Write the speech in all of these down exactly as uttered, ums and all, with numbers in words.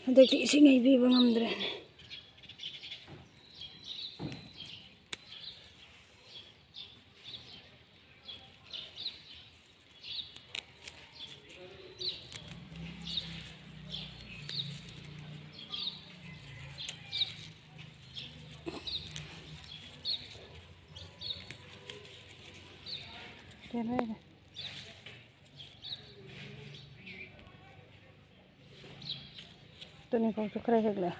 ꯍꯟꯗꯛꯇꯤ ꯏꯁꯤꯡ ꯍꯩꯕꯤꯕ ꯉꯝꯗ꯭ꯔꯦꯅꯦ꯫ ꯇꯨꯅꯤꯈꯣꯛꯁꯨ ꯈꯔ ꯍꯦꯛꯂꯦ꯫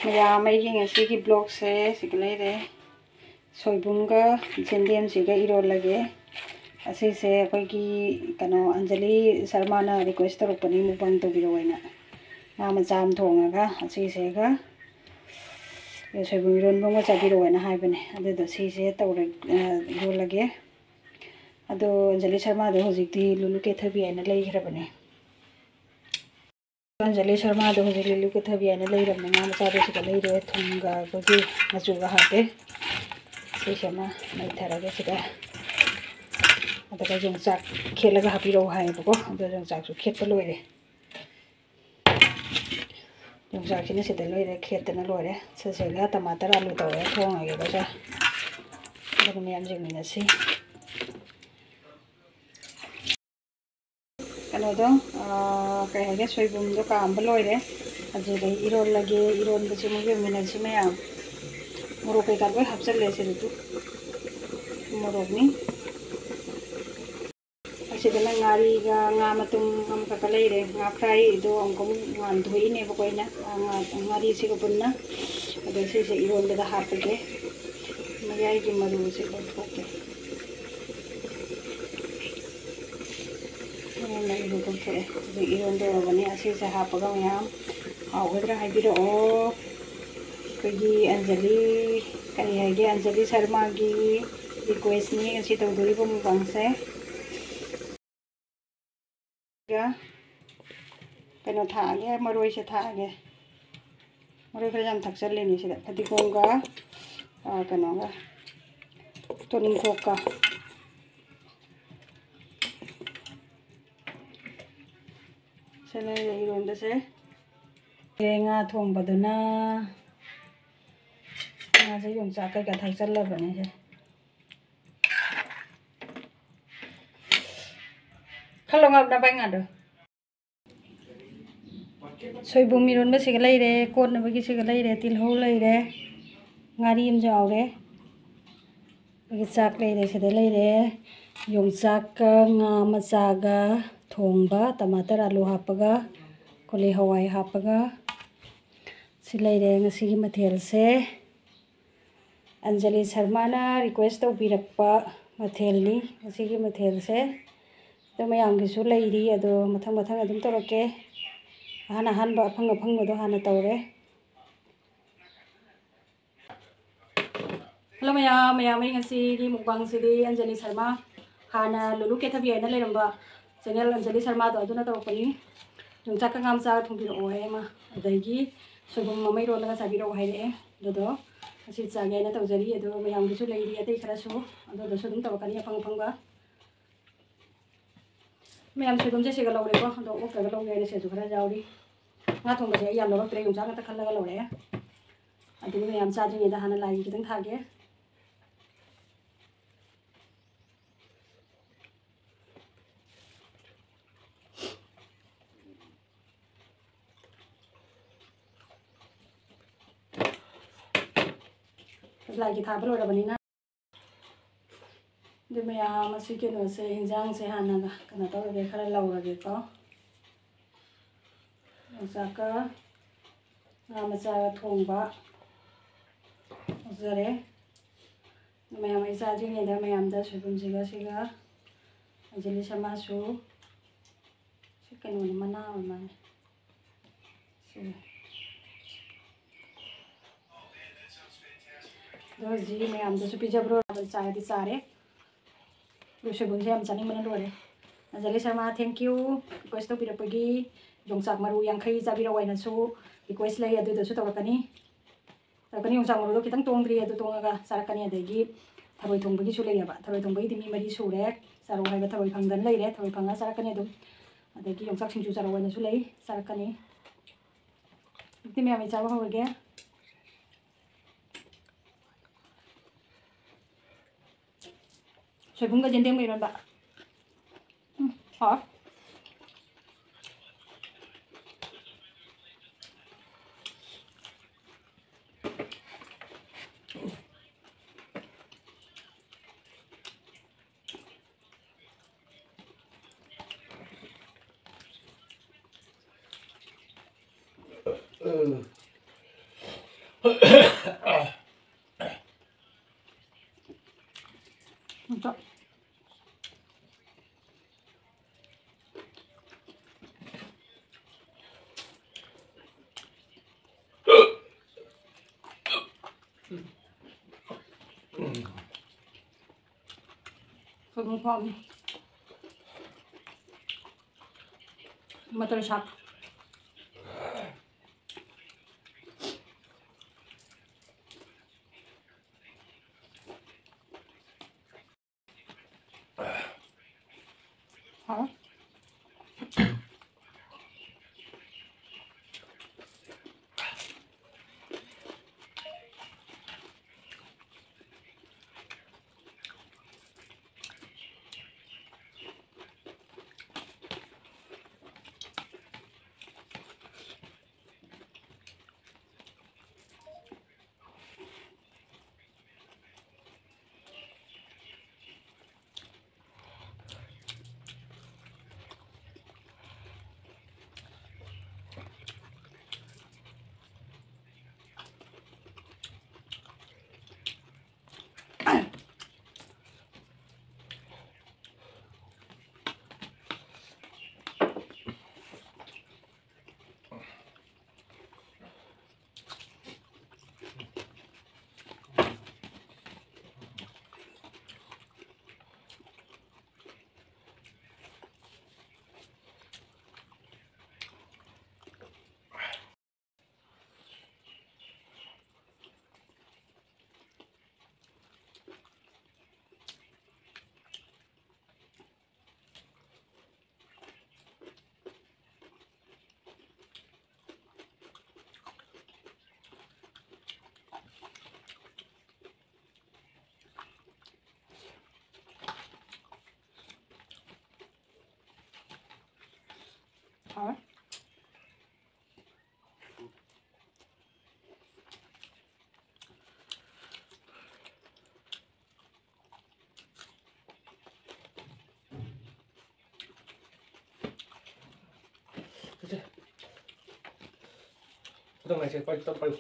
ꯃꯌꯥꯝ, ꯑꯩꯒꯤ ꯉꯁꯤꯒꯤ vlogꯁꯦ ꯁꯤꯒ ꯂꯩꯔꯦ꯫ ꯁꯣꯏꯕꯨꯝꯒ ꯌꯦꯟꯗꯦꯝꯁꯤꯒ ꯏꯔꯣꯜꯂꯒꯦ꯫ ꯑꯁꯤꯁꯦ ꯑꯩꯈꯣꯏꯒꯤ ꯀꯩꯅꯣ, ꯑꯟꯖꯂꯤ ꯁꯔꯃꯥꯅ request ꯇꯧꯔꯛꯄꯅꯤ, mukbang ꯇꯧꯕꯤꯔꯛꯑꯣ ꯍꯥꯏꯅ꯫ ꯉꯥ ꯃꯆꯥ ꯑꯃ ꯊꯣꯡꯉꯒ ꯑꯁꯤꯁꯤꯒ ꯁꯣꯏꯕꯨꯝ ꯏꯔꯣꯟꯕ ꯑꯃꯒ ꯆꯥꯕꯤꯔꯛꯑꯣ ꯍꯥꯏꯅ ꯍꯥꯏꯕꯅꯦ꯫ ꯑꯗꯨꯗꯣ ꯁꯤꯁꯦ ꯇꯧꯔ-, ꯑ, ꯏꯔꯣꯜꯂꯒꯦ꯫ ꯑꯗꯣ ꯑꯟꯖꯂꯤ ꯁꯔꯃꯥꯗꯣ ꯍꯧꯖꯤꯛꯇꯤ ꯂꯨꯂꯨ ꯀꯦꯊꯕꯤ ꯍꯥꯏꯅ ꯂꯩꯈ꯭ꯔꯕꯅꯦ꯫ ꯑꯟꯖꯂꯤ ꯁꯔꯃꯥꯗꯣ ꯍꯧꯖꯤꯛ ꯂꯨꯂꯨ ꯀꯦꯊꯕꯤ ꯍꯥꯏꯅ ꯂꯩꯔꯕꯅꯦ꯫ ꯉꯥ ꯃꯆꯥꯗꯣ ꯁꯤꯗ ꯂꯩꯔꯦ, ꯊꯨꯝꯒ ꯑꯩꯈꯣꯏꯒꯤ ꯃꯆꯨꯒ ꯍꯥꯞꯄꯦ꯫ ꯁꯤꯁꯦ ꯑꯃ ꯅꯩꯊꯔꯒꯦ ꯁꯤꯗ꯫ ꯑꯗꯨꯒ ꯌꯣꯡꯆꯥꯛ ꯈꯦꯠꯂꯒ ꯍꯥꯞꯄꯤꯔꯛꯑꯣ ꯍꯥꯏꯌꯦꯕꯀꯣ꯫ ꯑꯗꯣ ꯌꯣꯡꯆꯥꯛꯁꯨ ꯈꯦꯠꯄ ꯂꯣꯏꯔꯦ꯫ ꯌꯣꯡꯆꯥꯛꯁꯤꯅ ꯁꯤꯗ ꯂꯣꯏꯔꯦ, ꯈꯦꯠꯇꯅ ꯂꯣꯏꯔꯦ꯫ ꯁꯤꯁꯤꯒ ꯇꯃꯥꯇꯔ ꯑꯂꯨ ꯇꯧꯔꯒ ꯊꯣꯡꯉꯒꯦꯀꯣ ꯁꯦ꯫ ꯑꯗꯨꯒ ꯃꯌꯥꯝ ꯌꯦꯡꯃꯤꯟꯅꯁꯤ꯫ ꯀꯩꯅꯣꯗꯣ, ꯑꯥ, ꯀꯩ ꯍꯥꯏꯒꯦ, ꯁꯣꯏꯕꯨꯝꯗꯣ ꯀꯥꯝꯕ ꯂꯣꯏꯔꯦ꯫ ꯑꯗꯨꯗꯩ ꯏꯔꯣꯜꯂꯒꯦ, ꯏꯔꯣꯟꯕꯁꯤ ꯑꯃꯨꯛ ꯌꯦꯡꯃꯤꯟꯅꯁꯤ ꯃꯌꯥꯝ꯫ ꯃꯣꯔꯣꯛ ꯀꯩꯀꯥ ꯂꯣꯏ ꯍꯥꯞꯆꯜꯂꯦ ꯁꯤꯗꯁꯨ꯫ ꯃꯣꯔꯣꯛꯅꯤ꯫ ꯑꯁꯤꯗꯅ ꯉꯥꯔꯤꯒ ꯉꯥ ꯃꯇꯨꯝ ꯑꯃꯈꯛꯀ ꯂꯩꯔꯦ꯫ ꯉꯥ fryꯗꯣ ꯑꯃꯨꯛꯀ ꯑꯃꯨꯛ ꯉꯥꯟꯊꯣꯛꯏꯅꯦꯕꯀꯣ ꯑꯩꯅ, ꯉꯥ-, ꯉꯥꯔꯤꯁꯤꯒ ꯄꯨꯟꯅ꯫ ꯑꯗꯣ ꯁꯤꯁꯦ ꯏꯔꯣꯟꯕꯗ ꯍꯥꯞꯄꯒꯦ꯫ ꯃꯌꯥꯏꯒꯤ ꯃꯔꯨꯁꯦ ꯂꯧꯊꯣꯛꯀꯦ꯫ ꯃꯌꯥꯏ ꯃꯔꯨꯗꯣ ꯂꯧꯊꯣꯛꯑꯦ꯫ ꯍꯧꯖꯤꯛ ꯏꯔꯣꯟꯗꯧꯔꯕꯅꯤ꯫ ꯑꯁꯤꯁꯦ ꯍꯥꯞꯄꯒ ꯃꯌꯥꯝ ꯍꯥꯎꯒꯗ꯭ꯔꯥ ꯍꯥꯏꯕꯤꯔꯛꯑꯣ꯫ ꯑꯩꯈꯣꯏꯒꯤ ꯑꯟꯖꯂꯤ, ꯀꯔꯤ ꯍꯥꯏꯒꯦ, ꯑꯟꯖꯂꯤ ꯁꯔꯃꯥꯒꯤ requestꯅꯤ ꯉꯁꯤ ꯇꯧꯗꯣꯔꯤꯕ mukbangꯁꯦ꯫ ꯀꯩꯅꯣ ꯊꯥꯛꯑꯒꯦ, ꯃꯔꯣꯏꯁꯦ ꯊꯥꯛꯑꯒꯦ꯫ ꯃꯔꯣꯏ ꯈꯔ ꯌꯥꯝ ꯊꯥꯛꯆꯜꯂꯤꯅꯦ ꯁꯤꯗ, ꯐꯗꯤꯒꯣꯝꯒ, ꯑ, ꯀꯩꯅꯣꯒ, ꯇꯣꯅꯤꯡꯈꯣꯛꯀ꯫ ꯁꯦ ꯂꯩꯔꯦ ꯏꯔꯣꯟꯕꯁꯦ꯫ ꯁꯦ ꯉꯥ ꯊꯣꯡꯕꯗꯨꯅ, ꯉꯥꯁꯦ ꯌꯣꯡꯆꯥꯛ ꯀꯩꯀꯥ ꯊꯥꯛꯆꯜꯂꯕꯅꯦ ꯁꯦ꯫ ꯈꯜꯂꯣ ꯉꯥ ꯅꯚꯥꯏ ꯉꯥꯗꯣ꯫ ꯁꯣꯏꯕꯨꯝ ꯏꯔꯣꯟꯕꯁꯤꯒ ꯂꯩꯔꯦ, ꯀꯣꯠꯅꯕꯒꯤꯁꯤꯒ ꯂꯩꯔꯦ, ꯇꯤꯜꯍꯧ ꯂꯩꯔꯦ, ꯉꯥꯔꯤ ꯑꯃꯁꯨ ꯌꯥꯎꯔꯦ꯫ ꯑꯗꯒꯤ ꯆꯥꯛ ꯂꯩꯔꯦ, ꯁꯤꯗ ꯂꯩꯔꯦ꯫ ꯌꯣꯡꯆꯥꯛꯀ ꯉꯥ ꯃꯆꯥꯒ ꯊꯣꯡꯕ, ꯇꯃꯥꯇꯔ ꯑꯂꯨ ꯍꯥꯞꯄꯒ, ꯀꯣꯂꯤ ꯍꯋꯥꯏ ꯍꯥꯞꯄꯒ꯫ ꯁꯤ ꯂꯩꯔꯦ ꯉꯁꯤꯒꯤ ꯃꯊꯦꯜꯁꯦ꯫ ꯑꯟꯖꯂꯤ ꯁꯔꯃꯥꯅ request ꯇꯧꯕꯤꯔꯛꯄ ꯃꯊꯦꯜꯅꯤ ꯉꯁꯤꯒꯤ ꯃꯊꯦꯜꯁꯦ꯫ ꯑꯗꯣ ꯃꯌꯥꯝꯒꯤꯁꯨ ꯂꯩꯔꯤ, ꯑꯗꯣ ꯃꯊꯪ ꯃꯊꯪ ꯑꯗꯨꯝ ꯇꯧꯔꯛꯀꯦ꯫ ꯑꯍꯥꯟ ꯑꯍꯥꯟꯕ ꯑꯐꯪ ꯑꯐꯪꯕꯗꯣ ꯍꯥꯟꯅ ꯇꯧꯔꯦ꯫ Hello ꯃꯌꯥꯝ, ꯃꯌꯥꯝ, ꯑꯩ ꯉꯁꯤꯒꯤ mukbangꯁꯤꯗꯤ ꯑꯟꯖꯂꯤ ꯁꯔꯃꯥ, ꯍꯥꯟꯅ ꯂꯨꯂꯨ ꯀꯦꯊꯕꯤ ꯍꯥꯏꯅ ꯂꯩꯔꯝꯕ channel ꯑꯟꯖꯂꯤ ꯁꯔꯃꯥꯗꯣ, ꯑꯗꯨꯅ ꯇꯧꯔꯛꯄꯅꯤ꯫ ꯌꯣꯡꯆꯥꯛꯀ ꯉꯥ ꯃꯆꯥꯒ ꯊꯣꯡꯕꯤꯔꯛꯑꯣ ꯍꯥꯏ ꯑꯃ, ꯑꯗꯒꯤ ꯁꯣꯏꯕꯨꯝ ꯑꯃ ꯏꯔꯣꯜꯂꯒ ꯆꯥꯕꯤꯔꯛꯑꯣ ꯍꯥꯏꯔꯛꯑꯦ꯫ ꯑꯗꯨꯗꯣ ꯉꯁꯤ ꯆꯥꯒꯦ ꯍꯥꯏꯅ ꯇꯧꯖꯔꯤ꯫ ꯑꯗꯣ ꯃꯌꯥꯝꯒꯤꯁꯨ ꯂꯩꯔꯤ ꯑꯇꯩ ꯈꯔꯁꯨ, ꯑꯗꯨꯗꯁꯨ ꯑꯗꯨꯝ ꯇꯧꯔꯛꯀꯅꯤ ꯑꯐꯪ ꯑꯐꯪꯕ꯫ ꯃꯌꯥꯝ ꯁꯣꯏꯕꯨꯝꯁꯦ ꯁꯤꯒ ꯂꯧꯔꯦꯀꯣ, ꯑꯗꯣ ꯑꯣꯛꯇꯒ ꯂꯧꯒꯦ ꯍꯥꯏꯅ ꯁꯤꯗꯁꯨ ꯈꯔ ꯌꯥꯎꯔꯤ꯫ ꯉꯥ ꯊꯣꯡꯕꯁꯦ ꯑꯩ ꯌꯥꯝ ꯂꯧꯔꯛꯇ꯭ꯔꯦ, ꯌꯣꯡꯆꯥꯛ ꯉꯥꯛꯇ ꯈꯜꯂꯒ ꯂꯧꯔꯛꯑꯦ꯫ ꯑꯗꯨꯒ ꯃꯌꯥꯝ ꯆꯥꯗ꯭ꯔꯤꯉꯩꯗ ꯍꯥꯟꯅ ꯂꯥꯏꯒꯤ ꯈꯤꯇꯪ ꯊꯥꯒꯦ꯫ ꯂꯥꯏꯒꯤ ꯊꯥꯕ ꯂꯣꯏꯔꯕꯅꯤꯅ꯫ ꯑꯗꯨ ꯃꯌꯥꯝ ꯑꯁꯤ ꯀꯩꯅꯣꯁꯦ, ꯍꯤꯟꯖꯥꯡꯁꯦ ꯍꯥꯟꯅ ꯀꯩꯅꯣ ꯇꯧꯔꯒꯦ, ꯈꯔ ꯂꯧꯔꯒꯦꯀꯣ꯫ ꯌꯣꯡꯆꯥꯛꯀ ꯉꯥ ꯃꯆꯥꯒ ꯊꯣꯡꯕ ꯂꯧꯖꯔꯦ꯫ ꯃꯌꯥꯝ ꯑꯩ ꯆꯥꯗ꯭ꯔꯤꯉꯩꯗ ꯃꯌꯥꯝꯗ ꯁꯣꯏꯕꯨꯝꯁꯤꯒ ꯁꯤꯒ ꯑꯟꯖꯂꯤ ꯁꯔꯃꯥꯁꯨ ꯁꯤ ꯀꯩꯅꯣꯅꯤ, ꯃꯅꯥ ꯑꯣꯏ ꯃꯥꯜꯂꯦ꯫ ꯁꯤ꯫ ꯑꯗꯣ ꯍꯧꯖꯤꯛ ꯃꯌꯥꯝꯗꯁꯨ ꯄꯤꯖꯕ ꯂꯣꯏꯔꯒ ꯆꯥꯔꯗꯤ ꯆꯥꯔꯦ꯫ ꯑꯗꯨ ꯁꯣꯏꯕꯨꯝꯁꯦ ꯌꯥꯝ ꯆꯥꯅꯤꯡꯕꯅ ꯂꯣꯏꯔꯦ꯫ Anjali Sharma, thank you request ꯇꯧꯕꯤꯔꯛꯄꯒꯤ꯫ ꯌꯣꯡꯆꯥꯛ ꯃꯔꯨ ꯌꯥꯡꯈꯩ ꯆꯥꯕꯤꯔꯛꯑꯣ ꯍꯥꯏꯅꯁꯨ ꯔꯤꯀ꯭ꯋꯦꯁ ꯂꯩ, ꯑꯗꯨꯗꯁꯨ ꯇꯧꯔꯛꯀꯅꯤ꯫ ꯇꯧꯔꯛꯀꯅꯤ꯫ ꯌꯣꯡꯆꯥꯛ ꯃꯔꯨꯗꯣ ꯈꯤꯇꯪ ꯇꯣꯡꯗ꯭ꯔꯤ, ꯑꯗꯨ ꯇꯣꯡꯉꯒ ꯆꯥꯔꯛꯀꯅꯤ꯫ ꯑꯗꯒꯤ ꯊꯔꯣꯏ ꯊꯣꯡꯕꯒꯤꯁꯨ ꯂꯩꯌꯦꯕ꯫ ꯊꯔꯣꯏ ꯊꯣꯡꯕꯒꯤꯗꯤ ꯃꯤ ꯃꯔꯤ ꯁꯨꯔꯦ꯫ ꯆꯥꯔꯣ ꯍꯥꯏꯕ ꯊꯔꯣꯏ ꯐꯪꯗꯅ ꯂꯩꯔꯦ꯫ ꯊꯔꯣꯏ ꯐꯪꯉꯒ ꯆꯥꯔꯛꯀꯅꯤ ꯑꯗꯨꯝ꯫ ꯑꯗꯒꯤ ꯌꯣꯡꯆꯥꯛ ꯁꯤꯡꯖꯨ ꯆꯥꯔꯣ ꯍꯥꯏꯅꯁꯨ ꯂꯩ, ꯆꯥꯔꯛꯀꯅꯤ꯫ ꯑꯗꯨꯗꯤ ꯃꯌꯥꯝ ꯑꯩ ꯆꯥꯕ ꯍꯧꯔꯒꯦ꯫ ꯁꯣꯏꯕꯨꯝꯒ ꯌꯦꯟꯗꯦꯝꯒ ꯏꯔꯣꯟꯕ꯫ ꯎꯝ, ꯍꯥꯎꯋꯦ꯫ ꯁꯣꯏꯕꯨꯝ ꯊꯣꯡꯉꯤ꯫ ꯃꯇꯔ ꯁꯥꯛ꯫ ꯍꯥꯎ꯫ ꯈꯨꯗꯝ ꯍꯥꯏꯁꯦ ꯄꯥꯏ-, ꯇꯞ ꯄꯥꯏꯌꯨ꯫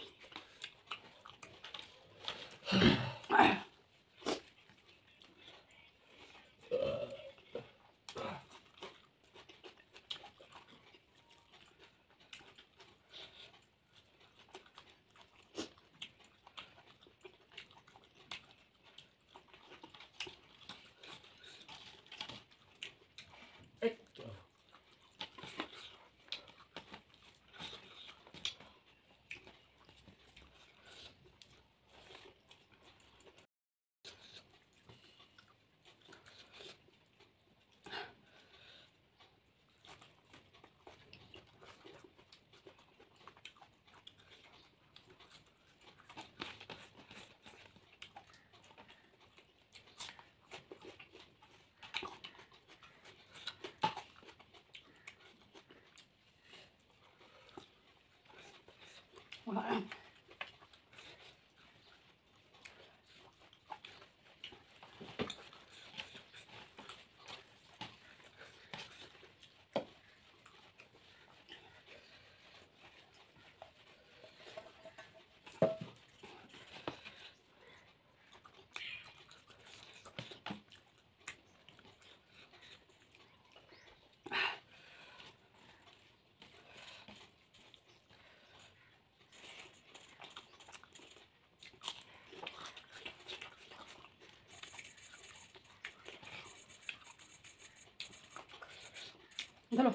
ꯆꯠꯂꯣ꯫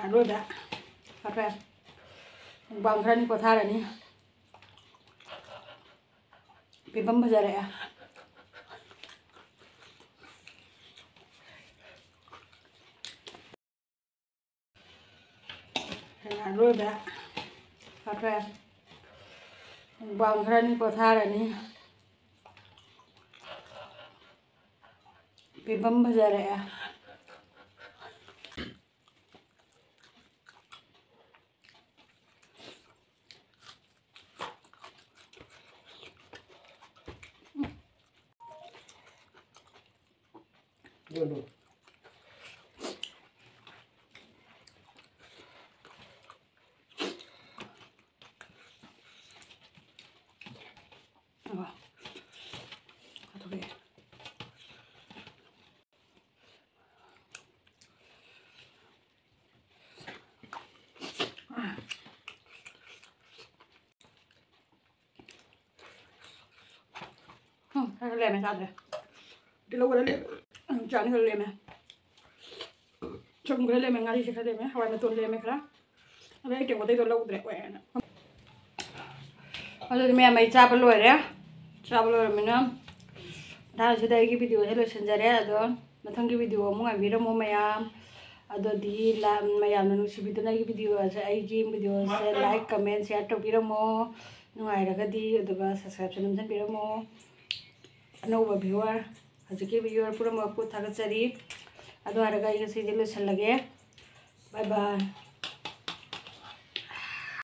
ꯑꯔꯣꯏꯕ ꯍꯥꯞꯄꯦ꯫ ꯃꯨꯛꯕꯥꯡ ꯈꯔꯅꯤ ꯄꯣꯊꯥꯔꯅꯤ꯫ ꯐꯤꯕꯝ ꯐꯖꯔꯛꯑꯦ꯫ ꯂꯣꯏꯕ ꯐꯈ꯭ꯔꯦ꯫ ꯃꯨꯛꯕꯥꯡ ꯈꯔꯅꯤ ꯄꯣꯊꯥꯔꯅꯤ꯫ ꯐꯤꯕꯝ ꯐꯖꯔꯛꯑꯦ꯫ ꯎꯝ, ꯈꯔ ꯂꯦꯝꯃꯦ, ꯆꯥꯗ꯭ꯔꯦ꯫ ꯇꯤꯜꯍꯧ ꯈꯔ ꯂꯦꯝꯃꯦ꯫ ꯎꯝ, ꯆꯥꯅꯤ ꯈꯔ ꯂꯦꯝꯃꯦ꯫ ꯁꯣꯏꯕꯨꯝ ꯈꯔ ꯂꯦꯝꯃꯦ, ꯉꯥꯔꯤꯁꯦ ꯈꯔ ꯂꯦꯝꯃꯦ, ꯍꯋꯥꯏ ꯃꯇꯣꯟ ꯂꯦꯝꯃꯦ ꯈꯔ꯫ ꯑꯗꯩ ꯑꯩ ꯇꯦꯡꯀꯣꯠꯇꯩꯗꯣ ꯂꯧꯗ꯭ꯔꯦ, ꯑꯣꯏꯌꯦꯅ꯫ ꯑꯗꯨꯗꯤ ꯃꯌꯥꯝ ꯑꯩ ꯆꯥꯕ ꯂꯣꯏꯔꯦ꯫ ꯆꯥꯕ ꯂꯣꯏꯔꯕꯅꯤꯅ ꯃꯇꯥꯡꯁꯤꯗ ꯑꯩꯒꯤ videoꯁꯦ ꯂꯣꯏꯁꯤꯟꯖꯔꯦ꯫ ꯑꯗꯣ ꯃꯊꯪꯒꯤ video ꯑꯃꯨꯛ ꯉꯥꯏꯕꯤꯔꯝꯃꯣ ꯃꯌꯥꯝ꯫ ꯑꯗꯨꯗꯤ ꯂꯥ-, ꯃꯌꯥꯝꯅ ꯅꯨꯡꯁꯤꯕꯤꯗꯨꯅ ꯑꯩꯒꯤ videoꯁꯦ, ꯑꯩꯒꯤ videoꯁꯦ like, comment, share ꯇꯧꯕꯤꯔꯝꯃꯣ꯫ ꯅꯨꯡꯉꯥꯏꯔꯒꯗꯤ, ꯑꯗꯨꯒ subscribeꯁꯨ ꯅꯝꯖꯟꯕꯤꯔꯝꯃꯣ꯫ ꯑꯅꯧꯕ viewer, ꯍꯧꯖꯤꯛꯀꯤ viewer ꯄꯨꯝꯅꯃꯛꯄꯨ ꯊꯥꯒꯠꯆꯔꯤ꯫ ꯑꯗꯨ ꯍꯥꯏꯔꯒ ꯑꯩ ꯉꯁꯤꯗꯤ ꯂꯣꯏꯁꯤꯜꯂꯒꯦ꯫ Bye bye꯫